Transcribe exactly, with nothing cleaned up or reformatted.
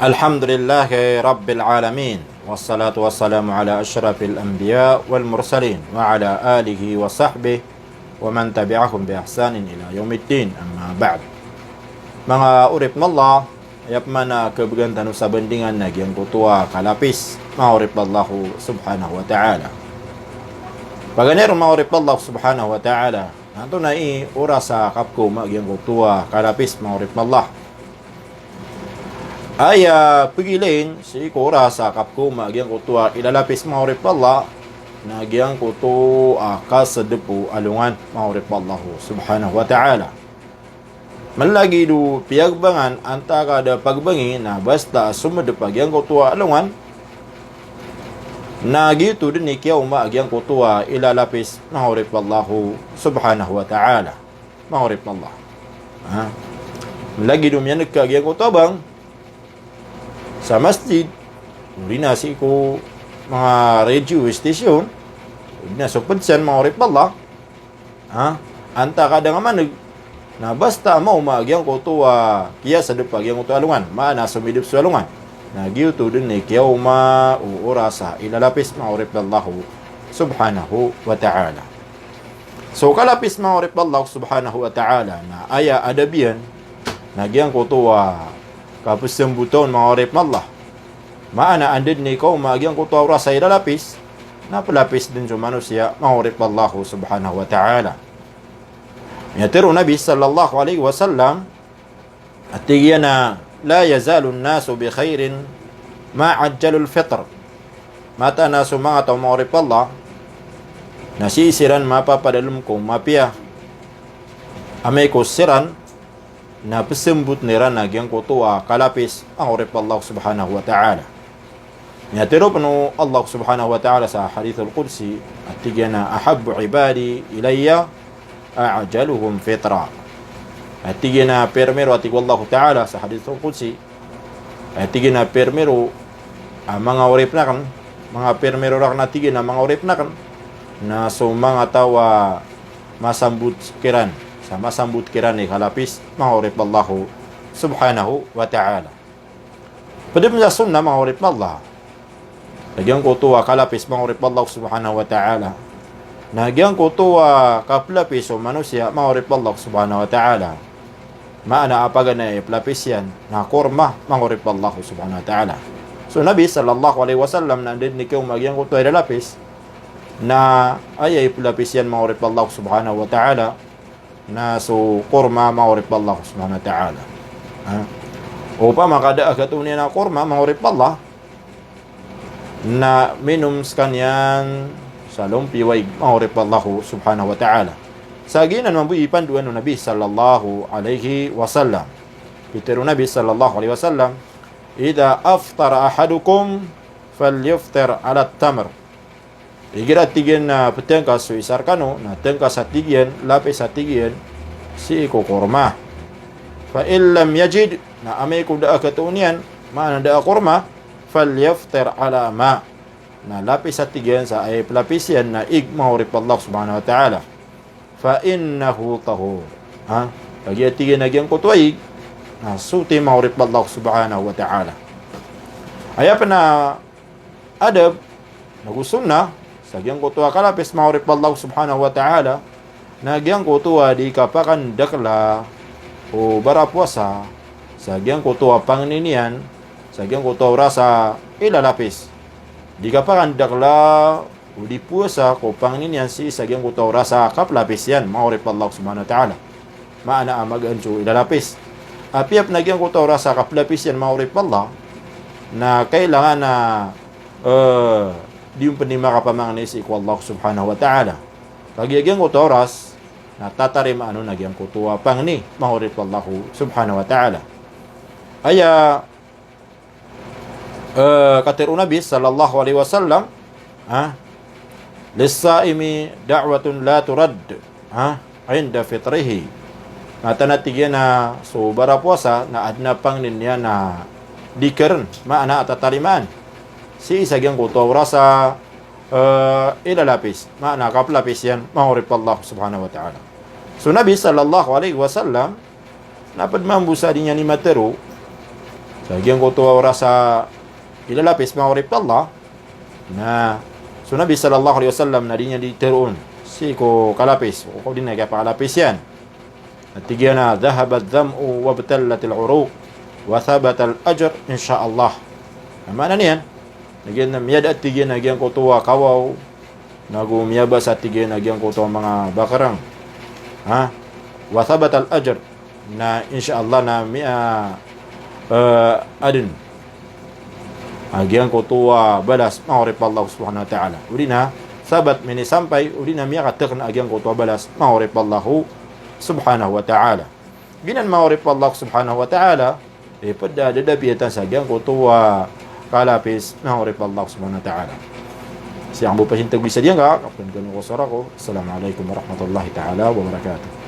Alhamdulillahi Rabbil Alamin. Wassalatu wassalamu ala ashrafil anbiya wal mursalin wa ala alihi wa sahbihi wa man tabi'ahum bi ihsanin ila yaumiddin. Amma ba'd. Manga oripn o Allah, aya pman a khabgan tano sa bandingan na giyangkoto a kalapis, manga oripn o Allah subhanahu wa ta'ala. Paganay ron, manga oripn o Allah subhanahu wa ta'ala, na antonaa i oras a kapkhaoma giyangkoto a kalapis, manga oripn o Allah. Aya pgilayn sii ko oras a kapkhaoma giyangkoto a ilalapis, manga oripn o Allah, na giyangkoto a kasadp o alongan, manga oripn o Allah subhanahu wa ta'ala. Malagid o piyagbangan antaa ka da pagbangi na basta somdp a giyangkoto a alongan, na giyoto dn i kiyaoma a giyangkoto a ilalapis, manga oripn o Allah subhanahu wa ta'ala. Manga oripn o Allah. Ha? Malagid o miyan'g ka giyangkoto a bang sa masjid, odi na sii ko manga radio station, odi na so pd san, manga oripn o Allah. Ha? Antaa ka da nga man'g, na basta maoma a giyangkoto a kiyasadp a giyangkoto a alongan, maana somidp so alongan, na giyoto dn i kiyaoma o oras a ilalapis, manga oripn o Allah subhanahu wa ta'ala. So kalapis, manga oripn o Allah subhanahu wa ta'ala, na aya adab iyan na giyangkoto a kapsmbot on, manga oripn o Allah. Maana anda dn i kaoma a giyangkoto a oras a ilalapis, na plapis dn so manosiya, manga oripn o Allah subhanahu wa ta'ala. Miyatharo o Nabi sallallahu alaihi wasallam, a tig iyan a, "La yazalun nasu bi khairin ma ajjalul fitr." Mataan a so manga taw, manga oripn o Allah, na sii siran mapapadalm ko mapiya amay ko siran na psmbotn iran a giyangkoto a kalapis, manga oripn o Allah subhanahu wa ta'ala. Miyatharo pn o Allah subhanahu wa ta'ala sa hadithul qudsi, a tig iyan a, "Ahabbu ibadi ilayya a'jaluhum fitra." A tig iyan a, pirmiro, a tig o Allah ta'ala sa hadithul qudsi, a tig iyan a, pirmiro a manga oripn akn, manga pirmiro rakn, a tig iyan a manga oripn akn, na so manga taw a masambot kiran, sa masambot kiran i kalapis, manga oripn o Allah subhanahu wa ta'ala. Pd pn sa sunnah, manga oripn o Allah, na giyangkoto a kalapis, manga oripn o Allah subhanahu wa ta'ala, na giyangkoto a kaplapis o manosiya, manga oripn o Allah subhanahu wa ta'ala, maana a paganay a iplapis iyan na korma, manga oripn o Allah subhanahu wa ta'ala. So Nabi sallallahu alaihi wasallam na anda dn i kiyaoma a giyangkoto a ilalapis, na aya iplapis iyan, manga oripn o Allah subhanahu wa ta'ala, na so korma, manga oripn o Allah subhanahu wa ta'ala. Ha? Opama ka da a khatoon iyan a korma, manga oripn o Allah, na minom skaniyan sa lompiyo a ig, manga oripn o Allah subhanahu wa ta'ala. Sa giyanan mambo i pandoan o Nabi sallallahu alaihi wasallam. Pitharo o Nabi sallallahu alaihi wasallam, "Idha aftara ahadukum falyuftir ala tamr." Igira, tig iyan, na ptngka so isa rkano, na tngka sa, tig iyan, lapis sa, tig iyan, sii ko korma. Fa in lam yajid, na amay ko da a khatoon iyan, maana da a korma, falyuftir ala ma. Na lapis sa, tig iyan, sa aya iplapis iyan na ig, manga oripn o Allah subhanahu wa ta'ala. Fa innahu tahur. Ha? Kagiya, tig iyan, a giyangkoto a ig na soti, manga oripn o Allah subhanahu wa ta'ala. Aya pn a adab, nago sunnah, sa giyangkoto a kalapis, manga oripn o Allah subhanahu wa ta'ala, na giyangkoto a di kapakandakla o barapowasa sa giyangkoto a pangni niyan sa giyangkoto a oras a ilalapis. Di kapakandakla o di powasa ko pangni niyan sii sa giyangkoto a oras a kaplapis iyan, manga oripn o Allah subhanahu wa ta'ala. Maana a magaan so ilalapis. Apiya pn a giyangkoto a oras a kaplapis iyan, manga oripn o Allah, na kailangan a, eh, di on pn i makapamangni sii ko Allah subhanahu wa ta'ala. Kagiya giyangkoto a oras na tatarimaan on a giyangkoto a pangni, manga oripn o Allah subhanahu wa ta'ala. Aya Eh, katharo o Nabi sallallahu alaihi wasallam, ha, "Lis-saimi da'watun la turadd, ha, inda fitrihi." Mataan a, tig iyan, a so barapowasa na adn a pangni niyan a di karn, maana a tatarimaan sii sa giyangkoto a oras a, eh, ilalapis, maana a kaplapis iyan, manga oripn o Allah subhanahu wa ta'ala. So Nabi sallallahu alaihi wasallam, na pd mambo sa di niyan imatharo, Giyangkoto a oras a ilalapis, manga oripn o Allah, na so Nabi sallallahu alaihi wasallam na di niyan di tharoon sii ko kalapis, o di na kiyapakalapis iyan. Tig iyan a, "Dhahaba adh-dham'u wabtallatil uruq, wa thabata al-ajr, insha Allah." Na maana niyan, na giya na miyada, tig iyan, a giyangkoto a kawaw, nago miyabasa, tig iyan, a giyangkoto a manga bakrang. Ha? "Wa thabata al-ajr." Na insha Allah na miya, eh, adn a giyangkoto a balas, manga oripn o Allah subhanahu wa ta'ala. O di na, thabat, minisampay, o di na miyakathakn a giyangkoto a balas, manga oripn o Allah subhanahu wa ta'ala. Giyanan, manga oripn o Allah subhanahu wa ta'ala, eh, pd a dadapiyatan sa giyangkoto a kalapis, manga oripn o Allah subhanahu wa ta'ala. Sii ko bo pasintag isa diyan ka, kapn kano ko sora ko. Assalamu alaikum warahmatullahi ta'ala wabarakatuh.